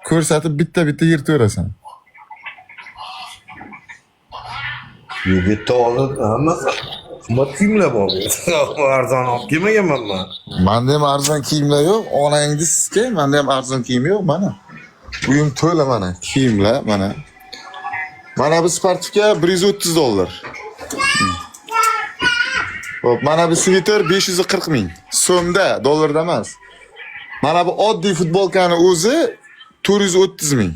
Ko'rsatib bitta-bitta yirtaverasan. Yigitda oldin hammasi qimmat kiyimlar bor. Arzon olib kelmaganman man. Menda ham arzon kiyimlar yo'q. Onangni sizga menda ham arzon kiyim yo'q mana. Uyim to'la mana kiyimlar mana. Mana bu sportivka 130 dollar. Hop, mana bu sviter 540 ming. So'mda, dollarda emas. Mana bu oddiy futbolkani o'zi 430 ming.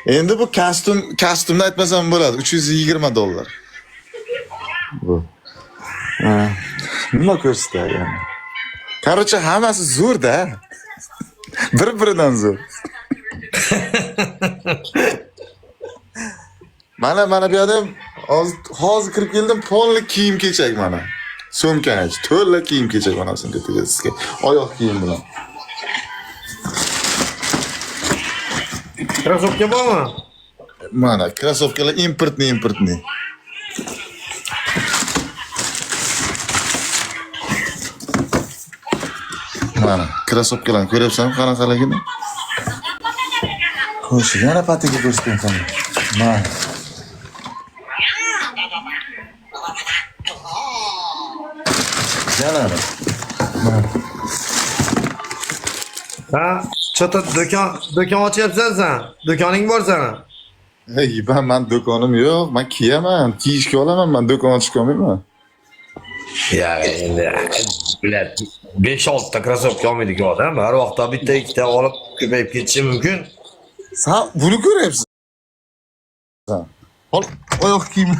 Endi bu kostyum, kostyumni aytmasam bo'ladi, 320 dollar. Bu. Ha, nima ko'rsatadi yani? Короче, hammasi zo'r-da. Bir-biridan zo'r. Mana mana bu yerda ham hozir kirib keldim, polni kiyim kechak mana. So'mkani ichi, to'la kiyim kechak mana sumkada sizga. Oyoq kiyim bilan. Krossovka bormi? Mana krossovkalar importni importni. Mana krossovkalarni ko'ryapsanmi qanaqaligini? Xo'sh, yana patiga ko'rsatayim sana. Mana. Yana mana. Ha, cho'ta do'kon ochyapsan sen. Do'koning bor sani. Ey, ben do'konim yo'q. Men kiyaman, kiyishga olaman, men do'kon ochishga olmayman. Ya endi bilat 5-6 ta krossovka olmaydigan odam har vaqtda bitta ikkita olib ko'payib ketishi mumkin. Sen buni ko'ryapsan. Ol, oyoq kiyim.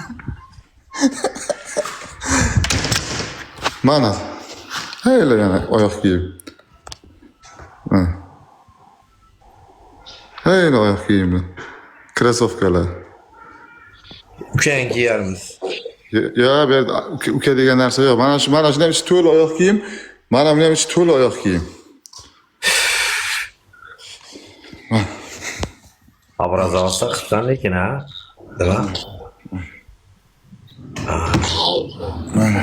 Mana. Hayla yana oyoq kiyim. Ha. Hayla oyoq kiyimi. Krossovkalar. Ukang kiyarmiz. Yo, bu yerda uka degan narsa yo'q. Mana shu, mana shuni ham ichi to'la oyoq kiyim. Mana buni ham ichi to'la oyoq kiyim. Obrazovsa qilibsan lekin ha. Nima? Mana.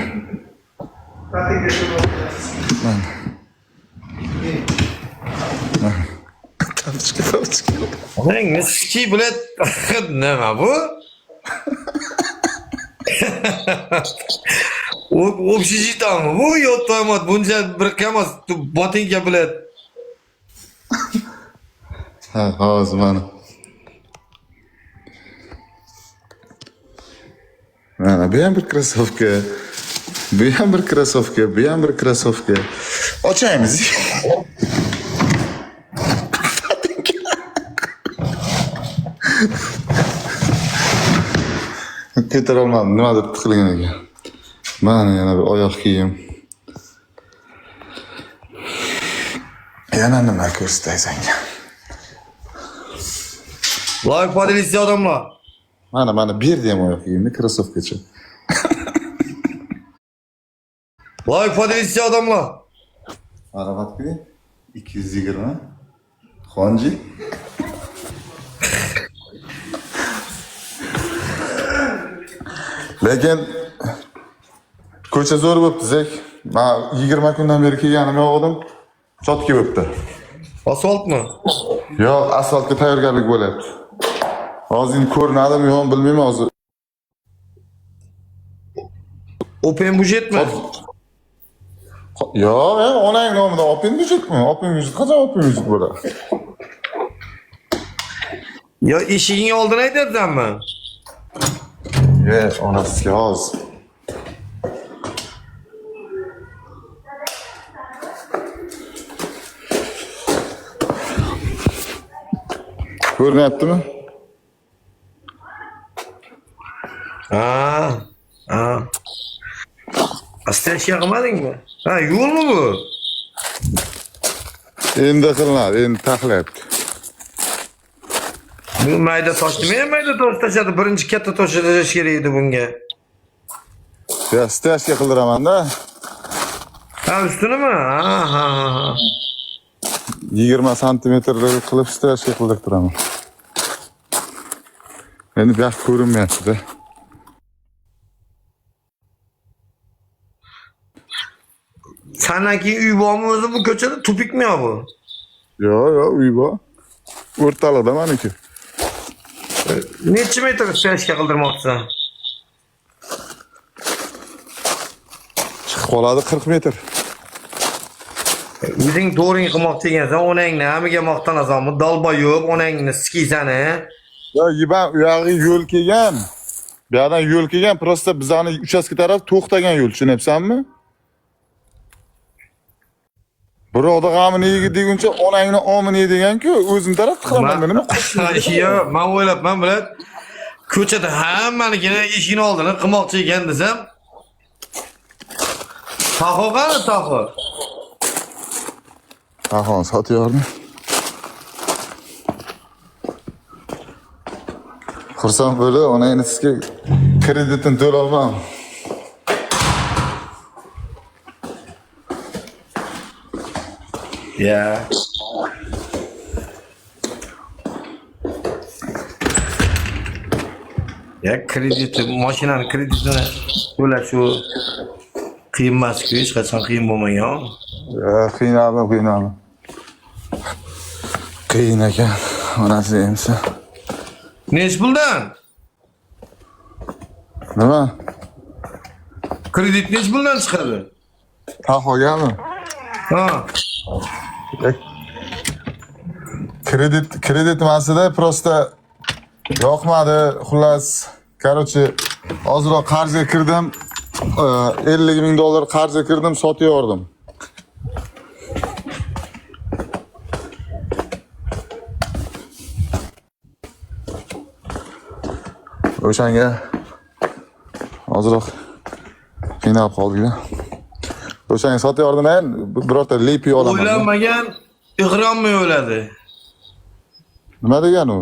Mana. Mana. Tapochka, tapochka. Onang miski bilet nima bu? Общежитие bu yo to'ymat buncha bir emas botinka bilet. Ha, hozir mana. Mana bu ham bir krossovka. Bu ham bir krossovka, bu ham bir krossovka. Ochaymiz. Ko'tara olmadim, nimadir tiqilgan ekan. Mana yana bir oyoq kiyim. Yana nima ko'rsatay senga? Like поделиться odamlar. Mana mana bu yerda ham oyoq kiyimni krossovkacha. Like поделиться odamlar. Marhamat qiling. 220. Xonji. Lekin ko'cha zo'r bo'pti, Zek. Men 20 kundan beri kelganim yo'q edim. Chotki bo'pti. Asfaltmi? Yo'q, asfaltga tayyorgarlik bo'lyapti. Hozir endi ko'rinadimi, yo'qmi bilmayman hozir. Open budgetmi? Yo'q, onang nomidan Open budgetmi? Open budget qachon Open budget bo'ladi? Yo eshiging oldini aytyapsanmi? Ye, onasiga hozir. Ko'rinyaptimi? Ha. Ha. Stashka qilmadingmi? Ha, yo'lmi bu? Endi qilinadi, endi taxlayapti. Bu mayda tosh nima mayda tosh tashladi? Birinchi katta tosh tashlash kerak edi bunga. Ya, stashka qildiraman-da. Ha, ustinimi? Ha, ha, ha. 20 santimetrlik qilib stashka qildirtiraman. Endi bu yoq ko'rinmayapti-da. Sandan keyin uy bormi o'zi bu ko'chada? Tupikmi yo bu? Yo'q, yo'q, uy bor. O'rtalikda maniki. Necha metr stoyashka qildirmoqchisan? Chiqib qoladi 40 metr. O'zing to'ring qilmoqchi ekansan, onangni hamiga maqtanasanmi? Dalba yo'q, onangni sikiysan, he? Ya yiban u yog'i yo'l kelgan. Bu yoqdan yo'l kelgan, prosta bizani uchastka taraf to'xtagan yo'l, tushunyapsanmi? Birovni g'amini yegi deguncha onangni omini ye degan-ku, o'zim taraf qilaman nima? Yo'q, men o'ylabman, bilad. Ko'chada hammanikini eshigini oldini qilmoqchi ekan desam, Taho qani Taho? Taho sotaverdim. Xursand bo'lib, onangni sizga kreditini to'lolmam. Ya. Ya krediti, mashinani kreditini to'lash u qiyin emas-ku, hech qachon qiyin bo'lmagan. Ya, qiynaldim, qiynaldim. Qiyin ekan, onasi emsa. Nech puldan? Nima? Kredit nech puldan chiqadi? Tahogami? Ha. Kredit emasida prosta yoqmadi, xullas, короче, ozroq qarzga kirdim. 50 ming dollar qarzga kirdim, sotib yubordim. O'shanga ozroq qiynalib qoldik-da. O'shanga sotib yubordim, men birorta lipi olaman. O'ylanmagan ihronmay o'ladi. Nima degani u?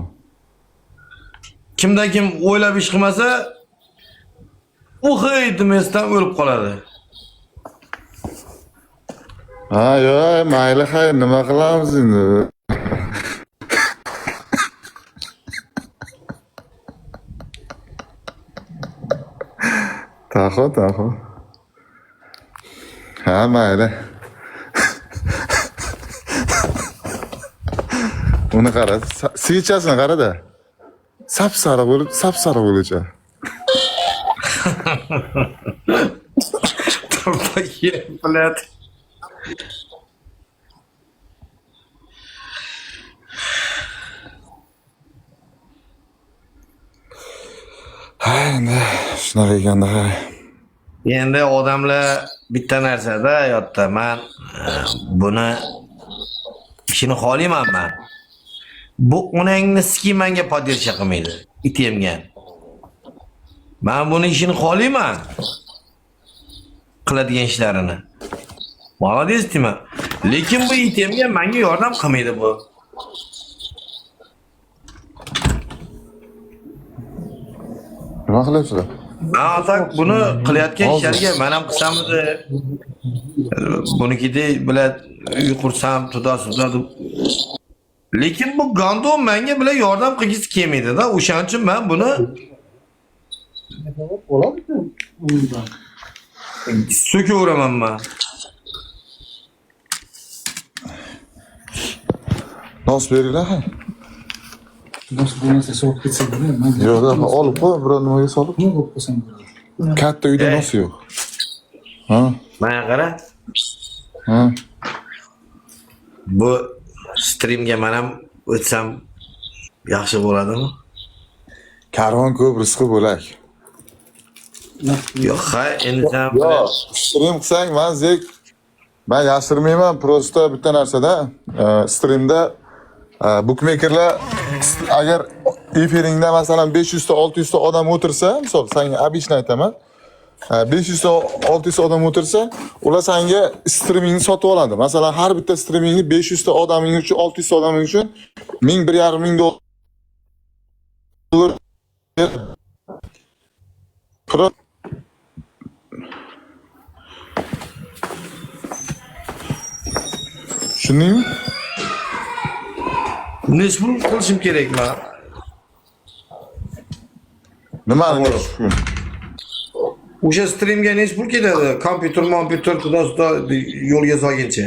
Kimda kim o'ylab ish qilmasa, u hey demasdan o'lib qoladi. Ha, yo'q, mayli, hay, nima qilamiz endi? Taho, taho. Ha, mayli. Uni qara, свеча sini qarada. Sap-sariq bo'lib, sap-sariq bo'lguncha. Блядь. Ha, endi shunaqa ekanda, hay. Endi odamlar bitta narsada hayotda man buni ishini xohlayman man. Bu onangni siki manga поддержка qilmaydi. It yemgan. Man buni ishini xohlayman. Qiladigan ishlarini. Молодец deyman. Lekin bu it yemgan menga yordam qilmaydi bu. Nima qilyapsizlar? Man так buni qilayotgan Hozir. ishlariga man ham qilsamidi bunikidek bilan uy qursam туда-сюда deb. Lekin bu гандон menga bilan yordam qilgisi kelmaydi-da. O'shaning uchun men buni Bo'ladi-ku undan. so'kaveraman man. Nos beringlar, hay. Nos bo'lmasa solib ketsa bo'ladi. Man Yo'q, yo'q, olib qo'y, biror nimaga solib. Nima bo'lib qolsam bo'ladi. Katta uyda nos yo'q. Ha, Mana qara. ha. Bu streamga men ham o'tsam yaxshi bo'ladimi? Karvon ko'p, rizqi bo'lak. Yo'q, ha, endi sen Yo'q, stream qilsang, man zek man yashirmayman, prosta bitta narsada, streamda bukmekerlar agar efiringda masalan 500 ta 600 ta odam o'tirsa, misol senga обычно aytaman, 500 ta 600 ta odam o'tirsa, ular senga streamingni sotib oladi. Masalan, har bitta streamingni 500 ta odaming uchun, 600 ta odaming uchun 1000 1,5 ming dollar. Tushundingmi? Necha pul qilishim kerak man? Nimani nechi pul? O'sha streamga necha pul ketadi? Kompyuter, kompyuter, туда-сюда yo'lga solguncha.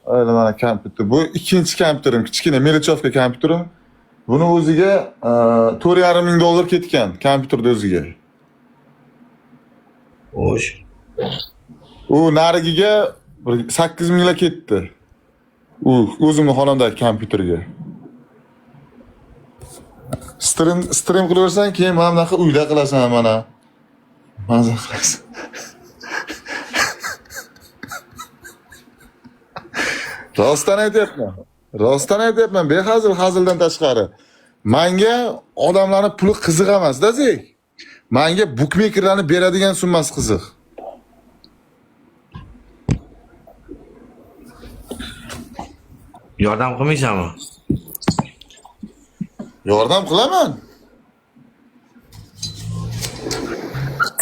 Öyle mana kompyuter. Bu ikkinchi kompyuterim, kichkina мелочёвка kompyuterim. Buni o'ziga 4,5 ming dollar ketgan kompyuterni o'ziga. Xo'sh. U narigiga bir 8 mingla ketdi. U o'zimni xonamdagi kompyuterga. Stream qilaversan, keyin mana bunaqa uyda qilasan mana. Maza qilasan. Rostdan aytyapman. Rostdan aytyapman, behazil, hazildan tashqari. Manga odamlarning puli qiziq emas-da, Zek. Manga bukmekerlarni beradigan summasi qiziq. Yordam qilmaysanmi? Yordam qilaman.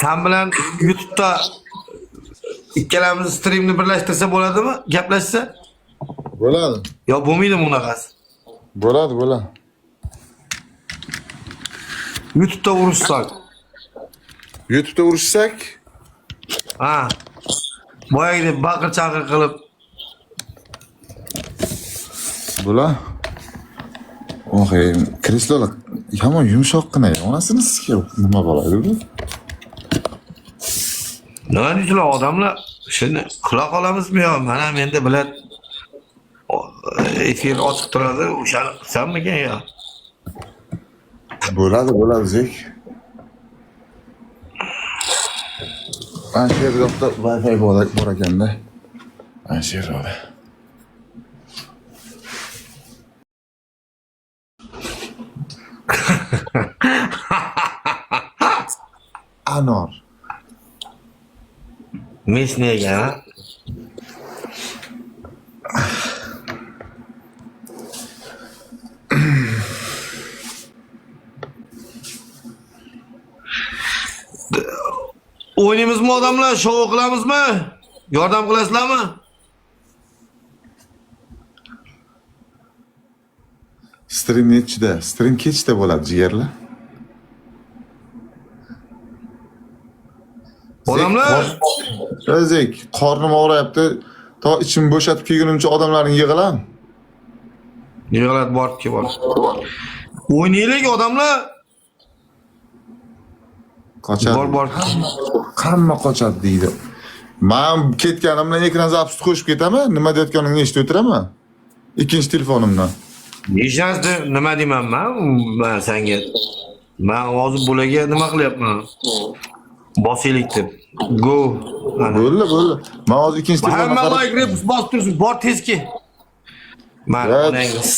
Sen bilan YouTube'da ikkalamiz streamni birlashtirsa bo'ladimi? Gaplashsa? Bo'ladi. Yo bo'lmaydimi unaqasi? Bo'ladi, bo'ladi. YouTube'da urushsak. YouTube'da urushsak, Ha. Boyagidek baqir chaqir qilib bular Oxey, kreslolar yomon yumshoqqina. Onasini sikib nima bo'ladi bu? nima deysizlar odamlar? Shuni qila qolamizmi yo? Mana menda bilad efir ochiq turadi, o'shani qilsammikan yo? Bo'ladi, bo'ladi, Zek. Mana shu yerda Wi-Fi bor ekanda. Mana shu yerda. Anor. Mesni ekan, ha? O'ynaymizmi odamlar? Shou qilamizmi? Yordam qilasizlarmi? Stream nechida? Stream kechda bo'ladi, jigarlar. Odamlar! Zek, qornim og'riyapti. To ichim bo'shatib kelgunimcha odamlarni yig'ilam. Yig'iladi, borib kel, bor. O'ynaylik odamlar. Qochadi. Bor, bor. Hamma qochadi deydi. Men ketganim bilan ekran zapis qo'shib ketaman, nima deyotganingni eshitib o'tiraman. Ikkinchi telefonimdan. Hech narsa nima deyman man? Man senga. Man hozir bularga nima qilyapman? Bosaylik deb. Go. Mana. Bo'ldi, bo'ldi. Men hozir ikkinchi telefondan Hamma qarab like repost bosib tursin, bor tez kel. Man Ya, onangni